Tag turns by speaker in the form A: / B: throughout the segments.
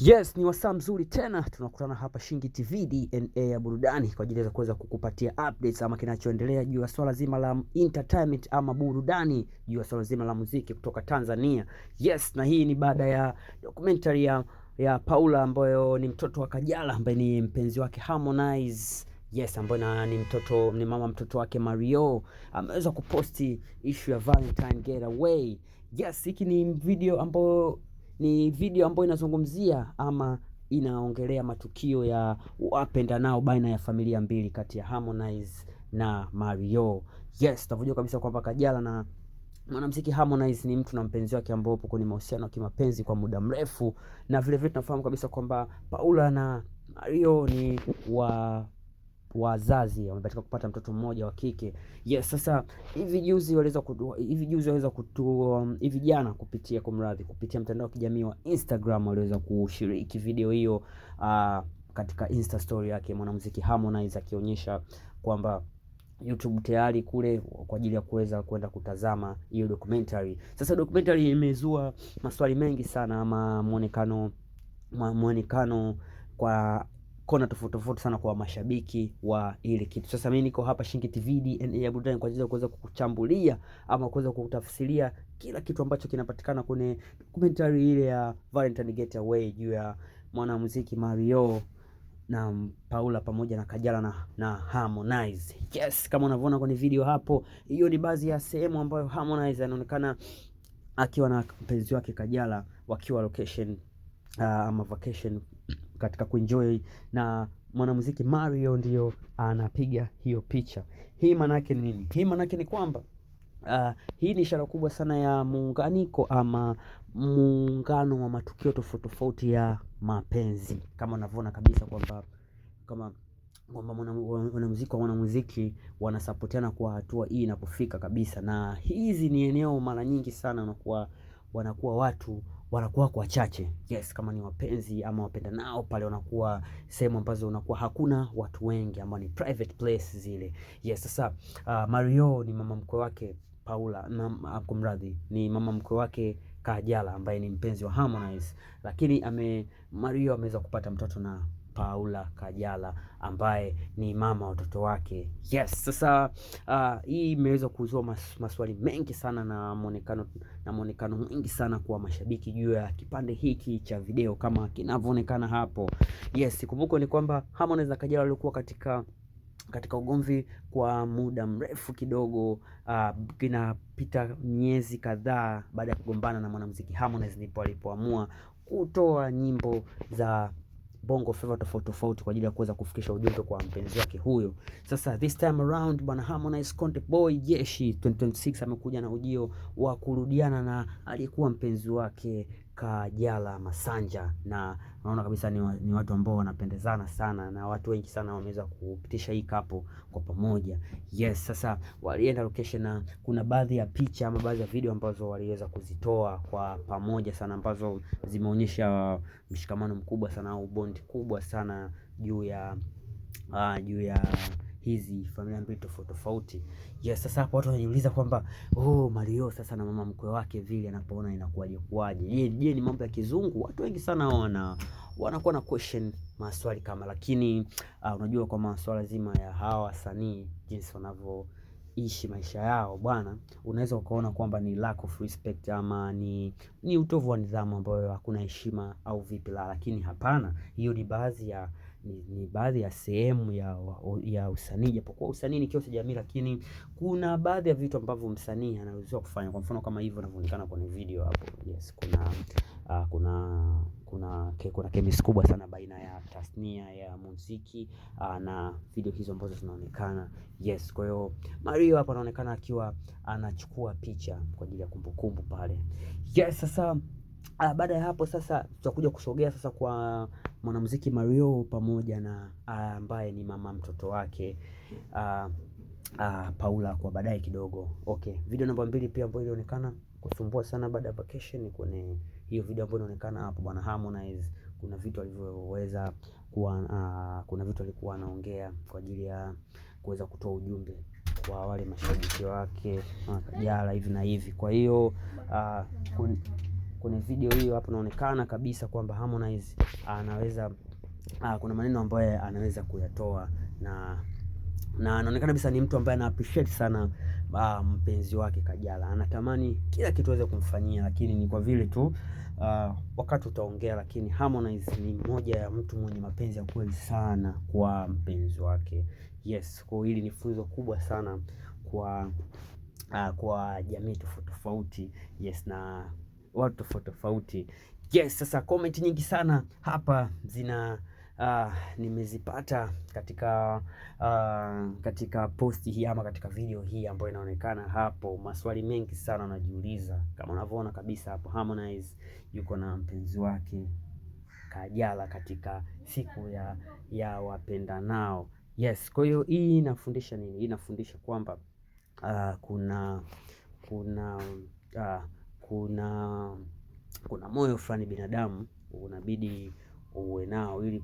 A: Yes, ni wasaa mzuri tena tunakutana hapa Shingi TV DNA ya burudani kwa ajili ya kuweza kukupatia updates ama kinachoendelea juu ya swala zima la entertainment ama burudani juu ya swala zima la muziki kutoka Tanzania. Yes, na hii ni baada ya documentary ya Paula ambayo ni mtoto wa Kajala ambaye ni mpenzi wake Harmonize. Yes, ambaye ni mtoto ni mama mtoto wake Mario ameweza kuposti issue ya Valentine Getaway. Yes, hiki ni video ambayo ni video ambayo inazungumzia ama inaongelea matukio ya wapendanao baina ya familia mbili kati ya Harmonize na Mario. Yes, tunavyojua kabisa kwamba Kajala na mwanamuziki Harmonize ni mtu na mpenzi wake ambao upo kwenye mahusiano ya kimapenzi kwa muda mrefu, na vile vile tunafahamu kabisa kwamba Paula na Mario ni wa wazazi wamebahatika kupata mtoto mmoja wa kike. Yes, sasa hivi juzi waliweza hivi juzi waliweza kutu hivi jana kupitia kumradhi, kupitia mtandao wa kijamii wa Instagram waliweza kushiriki video hiyo katika Insta story yake mwanamuziki Harmonize akionyesha kwamba YouTube tayari kule kwa ajili ya kuweza kwenda kutazama hiyo documentary. Sasa documentary imezua maswali mengi sana ama muonekano kwa kona tofauti tofauti sana kwa mashabiki wa ile kitu. Sasa mimi niko hapa Shingi TV DNA ya burudani kwa ajili ya kuweza kukuchambulia ama kuweza kukutafsiria kila kitu ambacho kinapatikana kwenye documentary ile ya Valentine Getaway juu ya mwanamuziki Mario na Paula pamoja na Kajala na Harmonize. Yes, kama unavyoona kwenye video hapo, hiyo ni baadhi ya sehemu ambayo Harmonize anaonekana akiwa na mpenzi wake Kajala wakiwa location ama vacation katika kuenjoy na mwanamuziki Mario ndio anapiga hiyo picha. Hii maana yake ni nini? Hii maana yake ni kwamba hii ni ishara kubwa sana ya muunganiko ama muungano wa matukio tofauti tofauti ya mapenzi, kama unavyoona kabisa kwamba kama kwamba mwanamuziki wa mwanamuziki wanasapotiana kwa hatua hii inapofika kabisa, na hizi ni eneo mara nyingi sana unakuwa wanakuwa watu wanakuwa kwa wachache. Yes, kama ni wapenzi ama wapendanao pale wanakuwa sehemu ambazo unakuwa hakuna watu wengi ama ni private place zile. Yes, sasa Mario ni mama mkwe wake Paula, kumradhi, ni mama mkwe wake Kajala ambaye ni mpenzi wa Harmonize, lakini Mario ameweza kupata mtoto na Paula Kajala ambaye ni mama watoto wake. Yes, sasa hii imeweza kuzua maswali mengi sana na muonekano mwingi sana kwa mashabiki juu ya kipande hiki cha video kama kinavyoonekana hapo. Yes, kumbuka ni kwamba Harmonize na Kajala walikuwa katika ugomvi kwa muda mrefu kidogo, kinapita miezi kadhaa baada ya kugombana na mwanamuziki Harmonize ndipo alipoamua kutoa nyimbo za Bongo Flava tofauti tofauti kwa ajili ya kuweza kufikisha ujumbe kwa mpenzi wake huyo. Sasa this time around bwana Harmonize Konde Boy Jeshi 2026 amekuja na ujio wa kurudiana na aliyekuwa mpenzi wake Kajala Masanja, na unaona kabisa ni watu ambao wanapendezana sana na watu wengi sana wameweza kupitisha hii couple kwa pamoja. Yes, sasa walienda location na kuna baadhi ya picha ama baadhi ya video ambazo waliweza kuzitoa kwa pamoja sana ambazo zimeonyesha mshikamano mkubwa sana au bond kubwa sana juu ya hizi familia mbili tofauti tofauti. Yes, sasa hapo watu wanajiuliza kwamba oh, Mario sasa na mama mkwe wake vile anapoona inakuwaje kuwaje? Je, ni mambo ya kizungu? Watu wengi sana wanakuwa na question maswali kama, lakini unajua kwa maswala zima ya hawa wasanii jinsi wanavyoishi maisha yao bwana, unaweza ukaona kwamba ni lack of respect ama ni utovu wa nidhamu ambayo hakuna heshima au vipi la, lakini hapana, hiyo ni baadhi ya ni baadhi ya sehemu ya usanii, japokuwa usanii ni kioo cha jamii, lakini kuna baadhi ya vitu ambavyo msanii anaruhusiwa kufanya. Kwa mfano kama hivyo inavyoonekana kwenye video hapo. Yes, kuna chemistry kubwa sana baina ya tasnia ya muziki na video hizo ambazo zinaonekana. Yes, kwa hiyo Mario hapa anaonekana akiwa anachukua picha kwa ajili ya kumbukumbu pale. Yes, sasa baada ya hapo sasa tutakuja kusogea sasa kwa mwanamuziki Mario pamoja na ambaye ni mama mtoto wake Paula kwa baadaye kidogo. Okay, video namba 2 pia ambayo ilionekana kusumbua sana baada ya vacation ni kwenye hiyo video ambayo inaonekana hapo bwana Harmonize, kuna vitu alivyoweza kuwa kuna vitu alikuwa anaongea kwa ajili ya kuweza kutoa ujumbe kwa wale mashabiki wake Kajala hivi na hivi. Kwa hiyo Kwenye video hiyo hapo inaonekana kabisa kwamba Harmonize anaweza kuna maneno ambayo anaweza kuyatoa na anaonekana kabisa ni mtu ambaye ana appreciate sana mpenzi wake Kajala, anatamani kila kitu aweze kumfanyia, lakini ni kwa vile tu wakati utaongea. Lakini Harmonize ni mmoja ya mtu mwenye mapenzi ya kweli sana kwa mpenzi wake. Yes, kwa hili ni funzo kubwa sana kwa jamii tofauti tofauti, yes, na watu tofauti tofauti. Yes, sasa comment nyingi sana hapa zina nimezipata katika posti hii ama katika video hii ambayo inaonekana hapo. Maswali mengi sana najiuliza, kama unavyoona kabisa hapo Harmonize yuko na mpenzi wake Kajala katika siku ya wapendanao. Yes, kwa hiyo hii inafundisha nini? Hii inafundisha kwamba kuna kuna uh, kuna kuna moyo fulani binadamu unabidi uwe nao ili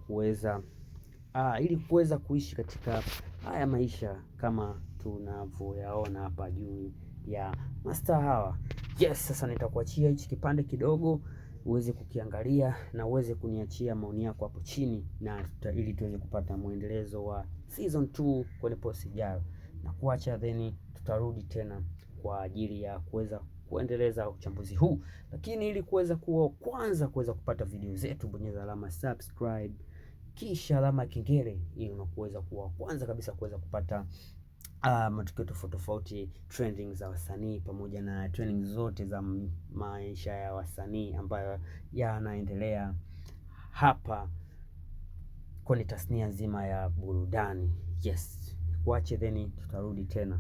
A: kuweza kuishi katika haya maisha kama tunavyoyaona hapa juu ya mastaa hawa. Yes, sasa nitakuachia hichi kipande kidogo uweze kukiangalia na uweze kuniachia maoni yako hapo chini na ili tuweze kupata mwendelezo wa season 2 kwenye post ijayo, na kuacha then tutarudi tena kwa ajili ya kuweza kuendeleza uchambuzi huu, lakini ili kuweza kuwa kwanza kuweza kupata video zetu, bonyeza alama subscribe kisha alama ya kengele ili unakuweza kuwa kwanza kabisa kuweza kupata matukio tofauti tofauti, trending za wasanii pamoja na trending zote za maisha ya wasanii ambayo yanaendelea hapa kwenye tasnia nzima ya burudani. Yes, kuache then tutarudi tena.